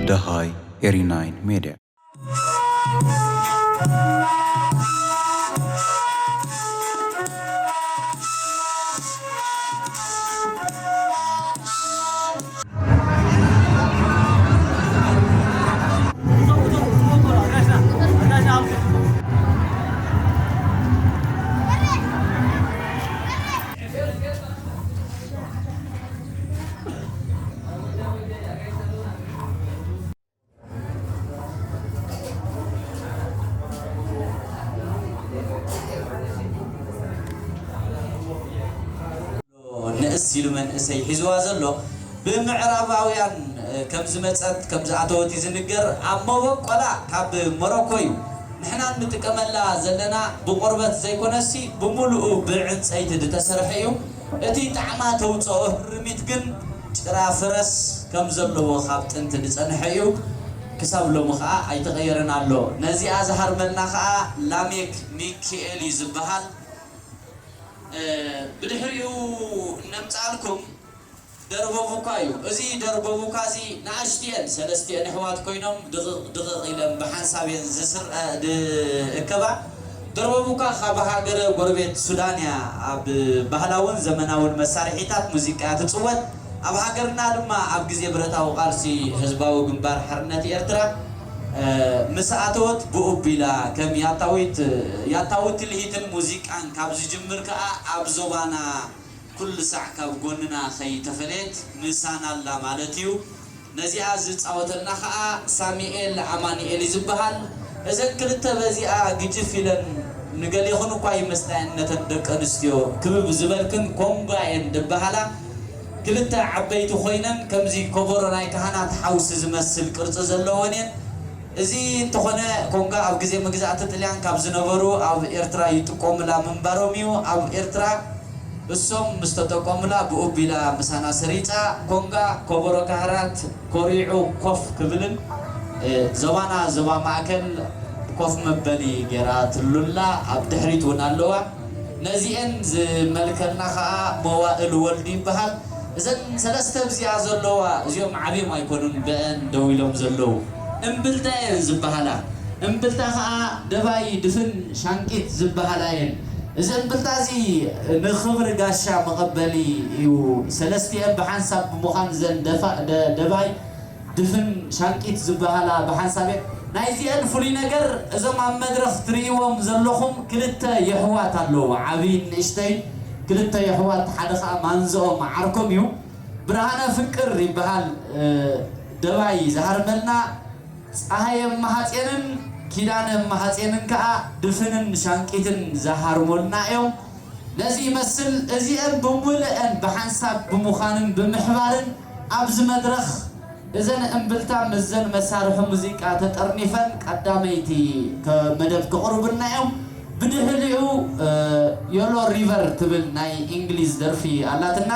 ደሃይ ኤሪ ናይን ሜድያ። ንእስ ኢሉ መንእሰይ ሒዝዋ ዘሎ ብምዕራባውያን ከም ዝመጸት ከም ዝኣተወት እዩ ዝንገር። ኣብ መበቆላ ካብ ሞሮኮ እዩ። ንሕና እንጥቀመላ ዘለና ብቆርበት ዘይኮነሲ ብምሉኡ ብዕንጸይቲ ዝተሰርሐ እዩ። እቲ ጣዕማ ተውጽኦ ህርሚት ግን ጭራ ፈረስ ከም ዘለዎ ካብ ጥንቲ ዝጸንሐ እዩ። ክሳብ ሎሚ ኸኣ ኣይተቐየረን ኣሎ። ነዚኣ ዝሃርመልና ኸኣ ላሜክ ሚኪኤል እዩ ዝበሃል። እ፣ ብድሕሪኡ እነምጻልኩም ደርበቡካ እዩ። እዚ ደርበቡካ እዚ ንኣሽትየን ሰለስቲየን ኣሕዋት ኮይኖም ድቕቕ ድቕቕ ኢለን ብሓንሳብ እየን ዝስር-፣ እ፣ ዝእከባ። ደርበቡካ ካብ ሃገረ ጎረቤት ሱዳን እያ። ኣብ ባህላውን ዘመናውን መሳርሒታት ሙዚቃ እያ ትጽወት። ኣብ ሃገርና ድማ ኣብ ግዜ ብረታዊ ቃልሲ ህዝባዊ ግንባር ሓርነት ኤርትራ፣ እ፣ ምስ ኣተወት ብኡ ኣቢላ ከም ያታዊት፣ ያታዊ ትልሂትን ሙዚቃን ካብ ዝጅምር ከኣ ኣብ ዞባና ኩሉ ሳዕ ካብ ጎንና ከይተፈለየት ምሳና ኣላ ማለት እዩ። ነዚኣ ዝጻወተልና ኸኣ ሳሚኤል ኣማኑኤል እዩ ዝበሃል። እዘን ክልተ በዚኣ ግጅፍ ኢለን ንገሌኹን እኳ ይመስላየን ነተን ደቂ ኣንስትዮ ክብብ ዝበልክን ኮንጋ እየን ዝበሃላ። ክልተ ዓበይቲ ኮይነን ከምዚ ኮቦሮ ናይ ካህናት ሓውሲ ዝመስል ቅርጺ ዘለወን እየን። እዚ እንተኾነ ኮንጋ ኣብ ግዜ መግዛእቲ ጥልያን ካብ ዝነበሩ ኣብ ኤርትራ ይጥቀሙላ ምንባሮም እዩ። ኣብ ኤርትራ እሶም ምስ ተጠቀሙላ ብኡ ኣቢላ ምሳና ሰሪጻ። ኮንጋ ኮቦሮ ካህራት ኮሪዑ ኮፍ ክብልን፣ እ፣ ዞባና ዞባ ማእከል ኮፍ መበሊ ጌራትሉላ ኣብ ድሕሪት እውን ኣለዋ። ነዚኤን ዝመልከልና ኸኣ መዋእል ወልዱ ይበሃል። እዘን ሰለስተ ኣብዚኣ ዘለዋ እዚኦም ዓብዮም ኣይኮኑን ብአን ደው ኢሎም ዘለዉ። እምብልታ እየን ዝበሃላ። እምብልታ ኸኣ ደባይ ድፍን ሻንቂት ዝበሃላ እየን። እዚ እምብልታ እዚ ንኽብሪ ጋሻ መቐበሊ እዩ። ሰለስቲኤን ብሓንሳብ ብምዃን እዘን ደፋ-፣ ደ-፣ ደባይ ድፍን ሻንቂት ዝበሃላ ብሓንሳብ እየን። ናይዚኤን ፍሉይ ነገር እዞም ኣብ መድረኽ ትርእይዎም ዘለኹም ክልተ የሕዋት ኣለዉ። ዓብይን ንእሽተይን ክልተ የሕዋት፣ ሓደ ኸኣ ማንዝኦም ዓርኮም እዩ። ብርሃነ ፍቅር ይበሃል፣ እ፣ ደባይ ዝሃርመልና። ጸሃየ እመሃጼንን ኪዳነ እመሃጼንን ከኣ ድፍንን ሻንቂትን ዝሃርሙልና እዮም። ነዚ ይመስል። እዚአን ብምልአን ብሓንሳብ ብምዃንን ብምሕባርን ኣብዚ መድረኽ እዘን እምብልታ ምስዘን መሳርሒ ሙዚቃ ተጠርኒፈን ቀዳመይቲ ከ-፣ መደብ ከቕርቡልና እዮም። ብድሕሪኡ፣ እ፣ ዮሎ ሪቨር ትብል ናይ እንግሊዝ ደርፊ ኣላትና።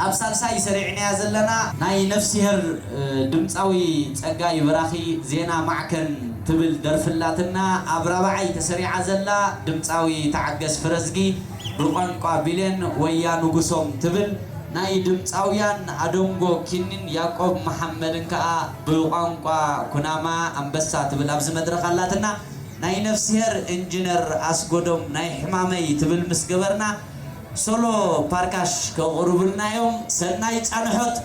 ኣብ ሳልሳይ ሰሪዕናያ ዘለና ናይ ነፍስሄር፣ እ፣ ድምፃዊ ጸጋይ በራኺ ዜና ማዕከን ትብል ደርፊ ኣላትና። ኣብ ራብዓይ ተሰሪዓ ዘላ ድምፃዊ ተዓገስ ፍረዝጊ ብቋንቋ ቢሌን ወያ ንጉሶም ትብል ናይ ድምፃውያን ኣደንጎ ኪኒን ያቆብ መሓመድን ከኣ ብቋንቋ ኩናማ ኣንበሳ ትብል ኣብዚ መድረኽ ኣላትና። ናይ ነፍስሄር ኢንጂነር ኣስጎዶም ናይ ሕማመይ ትብል ምስ ገበርና፣ ሶሎ ፓርካሽ ከቕርቡልና እዮም። ሰናይ ጻንሖት።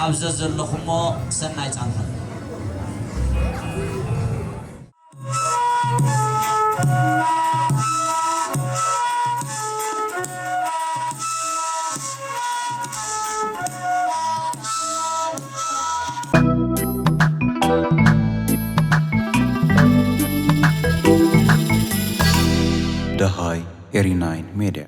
ኣብ ዘዘለኹሞ ሰናይ ጻንሖት። ደሃይ ኤሪ ናይን ሜድያ።